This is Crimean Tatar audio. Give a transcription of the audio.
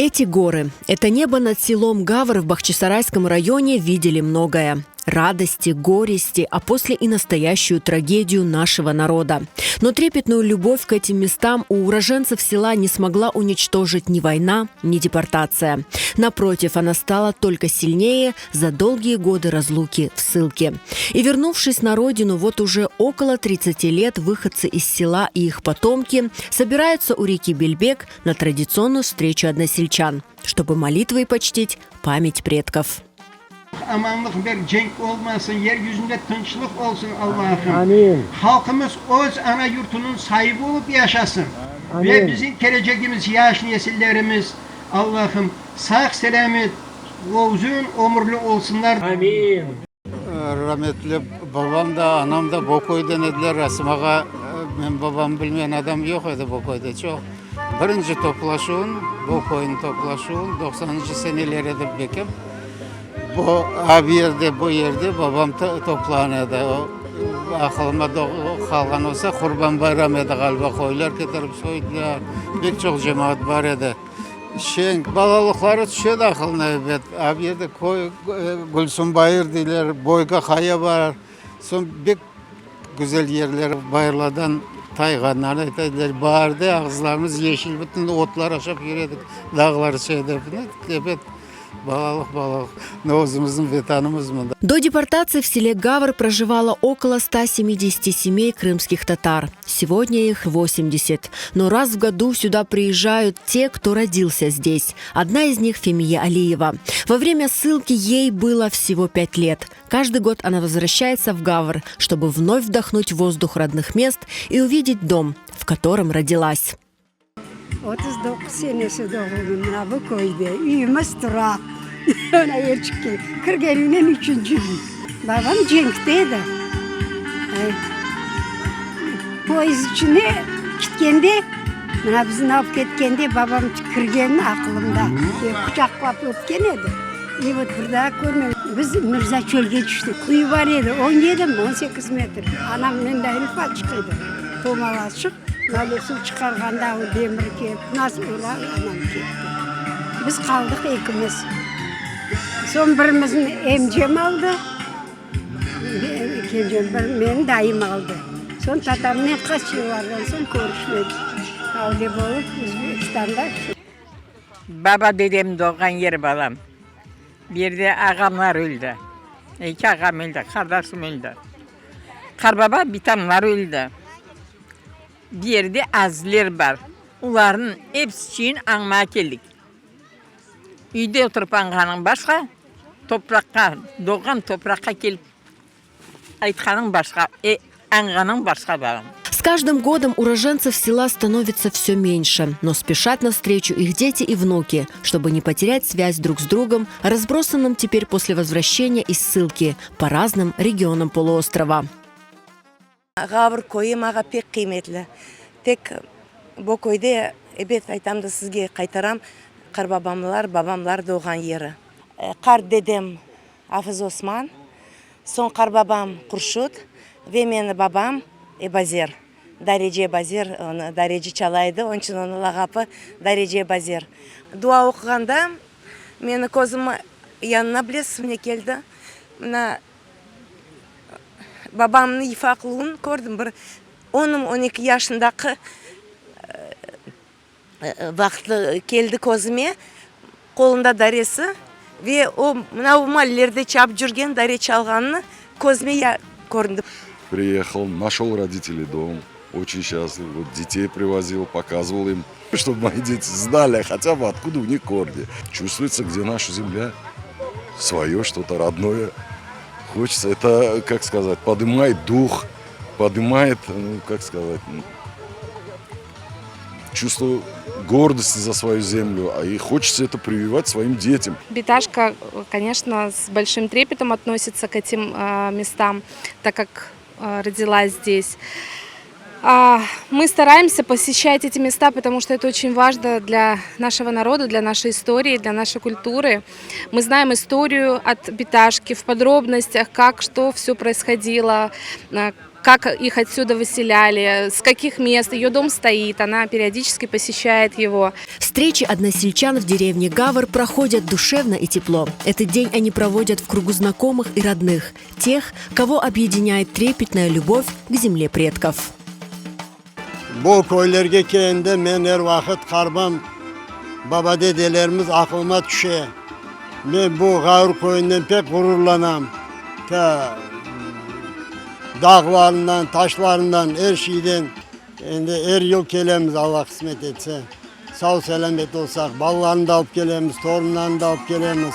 Эти горы, это небо над селом Гавр в Бахчисарайском районе видели многое. Радости, горести, а после и настоящую трагедию нашего народа. Но трепетную любовь к этим местам у уроженцев села не смогла уничтожить ни война, ни депортация. Напротив, она стала только сильнее за долгие годы разлуки в ссылке. И вернувшись на родину, вот уже около 30 лет выходцы из села и их потомки собираются у реки Бельбек на традиционную встречу односельчан, чтобы молитвой почтить память предков. Amanlıq ber, cenk olmasın, yer yüzünde tınçlıq olsun, Allahım. Amin. Halqımız öz ana yurtunıñ saibi olıp yaşasın. Amin. Ve bizim kelecegimiz, yaş nesillerimiz, Allahım, sağ-selâmet, uzun ömürli olsunlar. Amin. Rametli babam da, anam da Boköyden ediler. Rasim ağa, menim babamnı bilmeyen adam yoq edi Boköyde, çoq. Birinci toplaşuvın, Boköyniñ toplaşuvın, doqsanıncı seneler edi bekim. Bu ab yerde, bu yerde babam toplağan edi. O, aqılıma qalğan olsa, Qurban bayram edi ğaliba, qoylar ketirip soydılar, pek çoq cemaat bar edi. Şeñ balalıqları tüşedi aqılına ebet. Ab yerde köy, Gülsüm bayır deyler, Boyka qaya bar. Soñ bek güzel yerler, bayırlardan tayğanlarnı ayta ediler. Baarde ağızlarımız yeşil, bütün otlar aşap yüre edik, dağlar şeyde. Ebet, balalıq, balalıq. Mına özümizniñ Vetanımız mında. До депортации в селе Гавр проживало около 170 семей крымских татар. Сегодня их 80. Но раз в году сюда приезжают те, кто родился здесь. Одна из них – Фемия Алиева. Во время ссылки ей было всего 5 лет. Каждый год она возвращается в Гавр, чтобы вновь вдохнуть воздух родных мест и увидеть дом, в котором родилась. 39 senesi doğuldım mına bu köyde. Üyümiz tura. Mına erçikke kirgenimden üçünci üy. Babam cenkte edi. Poyezd içine ketkende, mına bizni alıp ketkende babam kirgeni aqılımda. Quçaqlap öpken edi. İ vot bir daa körmedim. Biz Mirzaçölge tüştik. Quyu bar edi, 17 mi, 18 metr. Anam men daa ufaçıq edim. Tomalaşıq, böyle suv çıqarğanda o demir kelip, nasıl ura, anam ketti. Biz qaldıq ekimiz. Soñ birimizni emcem aldı, kencem, bir meni dayım aldı. Soñ tatamnen qaç yıllardan soñ körüşmedik. Avde bolıp Özbekistanda. Baba dedem doğğan yer balam. Bu yerde ağamlar öldi. Eki ağam öldi, qardaşım öldi. Qarbaba bitamlar öldi. Bu yerde azizler bar. Olarnıñ episi içün añmağa keldik. Üyde oturıp añğanıñ başqa, topraqqa, doğğan topraqqa kelip aytqanıñ başqa, añğanıñ başqa, balam. С каждым годом уроженцев села становится все меньше, но спешат навстречу их дети и внуки, чтобы не потерять связь друг с другом, разбросанным теперь после возвращения из ссылки по разным регионам полуострова. Ğavr köyü maña pek qıymetli. Tek bu köyde, ebet, aytam da sizge qaytaram, qarbabamlar, babamlar doğğan yeri. Qart dedem Afız Osman, soñ qarbabam Qurşut ve meni babam Ebazer, Dareci Ebazer, onı dareci çala edi, onıñ içün onıñ lağapı Dareci Ebazer. Dua oquğanda meni közüm yanına bilesiz ne keldi? Mına babamnıñ yıfaqlığını kördim, bir onım, on eki yaşındaki vaqtı keldi közüme, qolunda daresi ve o mına bu mallerde çapıp cürgen dare çalğanını közüme köründi. Приехал, нашел родителей дом, очень счастлив, вот детей привозил, показывал им, чтобы мои дети знали хотя бы откуда у них корни. Чувствуется, где наша земля, свое что-то родное. Хочется, это, как сказать, поднимает дух, поднимает, ну, как сказать, чувство гордости за свою землю, а и хочется это прививать своим детям. Биташка, конечно, с большим трепетом относится к этим местам, так как родилась здесь. Мы стараемся посещать эти места, потому что это очень важно для нашего народа, для нашей истории, для нашей культуры. Мы знаем историю от Биташки в подробностях, как, что все происходило. Как их отсюда выселяли, с каких мест. Ее дом стоит, она периодически посещает его. Встречи односельчан в деревне Гавр проходят душевно и тепло. Этот день они проводят в кругу знакомых и родных, тех, кого объединяет трепетная любовь к земле предков. Bu köylerge kelgende men er vaqıt qarbam, baba-dedelerimiz aqılıma tüşe. Men bu Ğavr köyünden pek ğururlanam. Ta dağlarından, taşlarından, er şeyden. Endi er yıl kelemiz, Alla qısmet etse. Sağ-selâmet olsaq, balalarnı da alıp kelemiz, torunlarnı da alıp kelemiz.